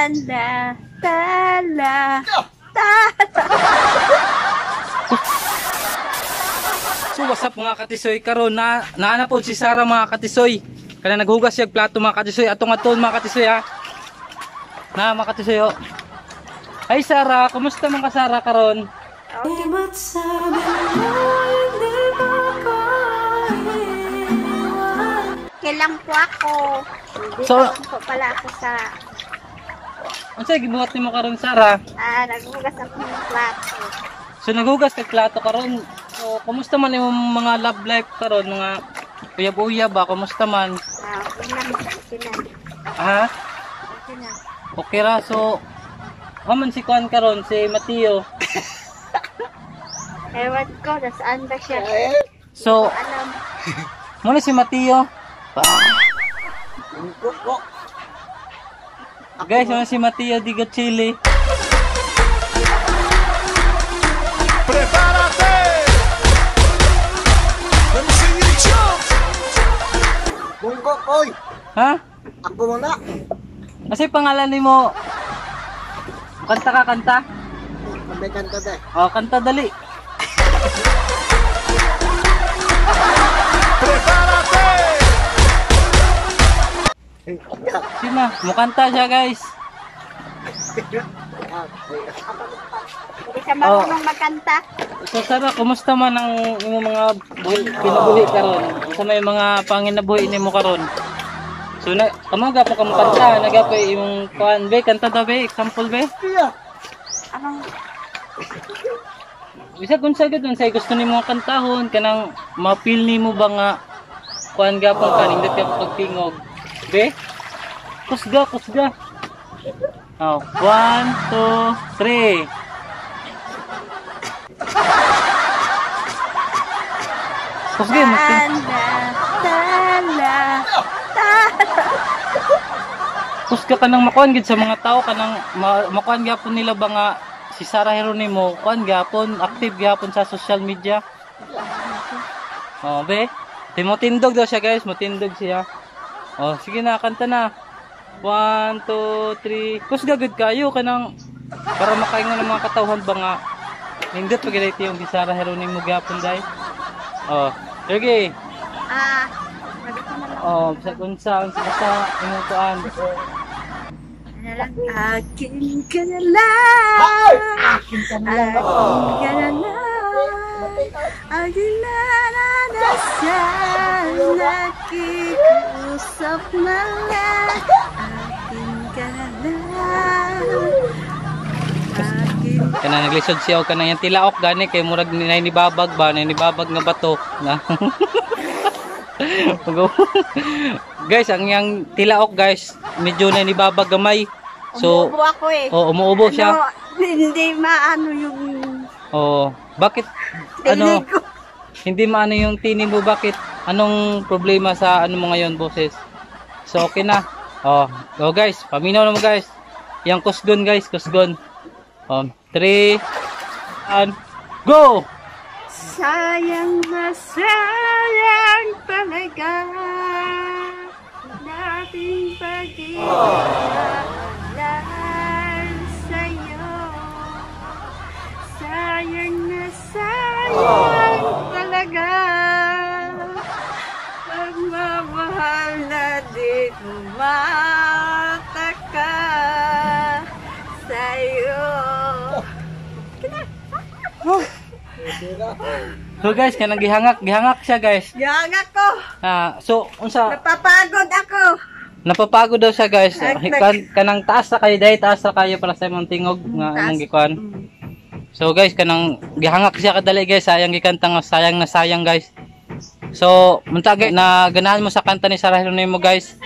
Tala, tala, So what's up mga katisoy, karon na po si Sarah mga katisoy. Kana naghugas siya plato mga katisoy, atong aton mga katisoy ha. Na mga katisoy oh. Ay Sarah, kumusta man ka Sarah karon? Kailang po ako. So, Dito po pala ako sa unsa gibuhat nimo karon Sarah? naghugas ako ng plato. So naghugas kag plato karon. So kumusta man imong mga love life karon, mga uyab-uyab ba, kumusta man? Okay na. Ha? Okay na. Okay ra, so man si Kuan karon, si Mateo. Ewan ko, nasaan ba siya? So, Alam. muna si Mateo. Guys, muna si Mateo Digo Chile. Prepárate. Vamos seguir el show. Bungkok, oy. Ha? Ako muna. Kasi pangalan ni mo, kanta ka kanta? May kanta tayo. O, kanta dali. Prepárate. Sina, mukanta siya guys. Hindi siya marunong magkanta. So Sarah, kumusta man ang imong mga kinabuhi karon? Sa may mga panginabuhi nimo karon? So na kamaga pa ka kanta, nagapay imong kuan be, kanta daw be, example be. Anong Bisa kung sa gud unsay gusto nimo kantahon kanang ma-feel nimo ba nga kuan gapon ka nindot ka pagtingog. Be? Kusga. Oh, 1 2 3. Kusga mo. tala, Kusga ka nang makuan gid sa mga tao kanang makuan gyapon nila ba nga si Sarah Geronimo kuan gyapon, active gyapon sa social media. Oh, be. Timotindog daw siya guys, motindog siya. Oh, sige na, kanta na. 1 2 3. Kusga gud kayo kanang para makaingon ng mga katawhan ba nga nindot pag yung si Sarah Geronimo gyapon dai. Oh, sige. nandito na lang. Oh, bisag unsa imong kuan. Akin ka na lang. Akin ka na lang. Akin na nasa nakikusap na lang. Akin ka na lang. Akin. Kana naglisod siya og kanang tilaok gani kay murag ni babag ba, ni babag nga bato na. Guys, ang yang tilaok guys, medyo na ni babag gamay. So, Umuubo ako eh. oh, umuubo siya. Hindi maano yung Oh, bakit tinig ko. hindi maano yung tinig mo, bakit? Anong problema sa ano mo ngayon, boses? So, okay na. Oh, go guys, paminaw na mo guys. Yang kusgon guys, kusgon. 3 and go. Sayang na sayang talaga nating pag-iwanan sa'yo. Sayang na sayang talaga pagmamahal na di tumataka sa'yo. So guys, kanang gihangak siya guys. Gangak ko! So unsa Napapagod ako! napapagod daw siya guys. Nag- Kanang taas na kayo dahil taas na kayo para sa imong tingog nga imong gikuan. So guys, kanang gihangak siya kadali guys, sayang gikanta nga sayang na sayang guys. So munta na ganahan mo sa kanta ni Sarah Geronimo guys.